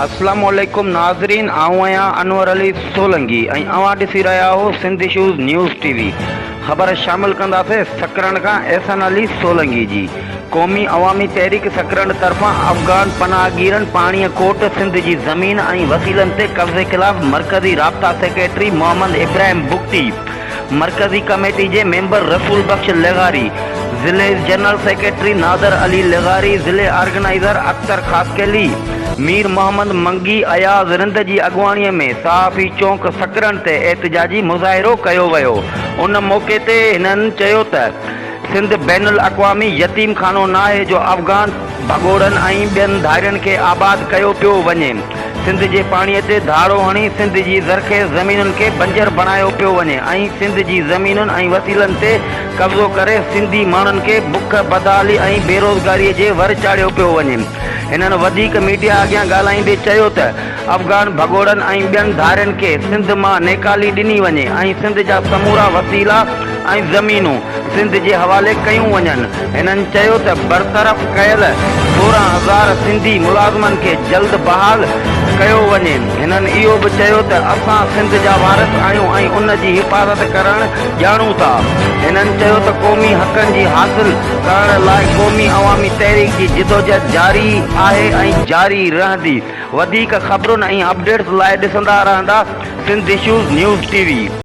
اسلام عليڪم ناظرين آئون آهيان انور علي سولنگي ۽ اوهان ڏسي رهيا آهو Sindh issues news T V خبر شامل ڪنداسين سڪرنڊ کان احسان علي سولنگي جي قومي عوامي تحريڪ سڪرنڊ طرفان افغان پناهگيرن پاڻيء کوٽ سنڌ جي زمين ۽ وسيلن تي قبضي خلاف مرڪزي رابطا سيڪريٽري محمد ابراهيم بگٽي مرڪزي ڪميٽي جي ميمبر رسول بخش لغاري، ضلعي جنرل سيڪريٽري نادر علي لغاري، ضلعي آرگنائيزر اختر خاصخيلي، مير محمد منگي، اياز رند جي اڳواڻي ۾ صحافي چونڪ سڪرنڊ تي احتجاجي مظاهرو ڪيو ويو. ان موقعي تي هنن چيو ته سنڌ بين الاقوامي يتيم خانو ناهي جو افغان ڀڳوڙن ۽ ٻين ڌارين کي آباد ڪيو پيو وڃي. سنڌ جي پاڻي تي ڌاڙو هڻي سنڌ جي زرخيز زمينن کي بنجر بڻايو پيو وڃي ۽ سنڌ جي زمينن ۽ وسيلن تي قبضو ڪري سنڌي ماڻهن کي بک، بدحالي ۽ بيروزگاري جي ور چاڙهيو پيو وڃي. هنن وڌيڪ ميڊيا اڳيان ڳالهائيندي چيو ته افغان ڀڳوڙن ۽ ٻين ڌارين کي سنڌ مان نيڪالي ڏني وڃي ۽ سنڌ جا سمورا وسيلا ۽ زمينون سنڌ جي حوالي ڪيون وڃن. هنن چيو ته برطرف ڪيل 16,000 سنڌي ملازمن کي جلد بحال ڪيو وڃي. هنن اهو به چيو ته اسان سنڌ جا وارث آهيون ۽ ان جي حفاظت ڪرڻ ڄاڻون ٿا. هنن چيو ته قومي حقن جي حاصل ڪرڻ لاء قومي عوامي تحريڪ جي جدوجهد جاري آهي ۽ جاري رهندي. وڌيڪ خبرن ۽ اپڊيٽس لاء ڏسندا رهندا Sindh issues news T V.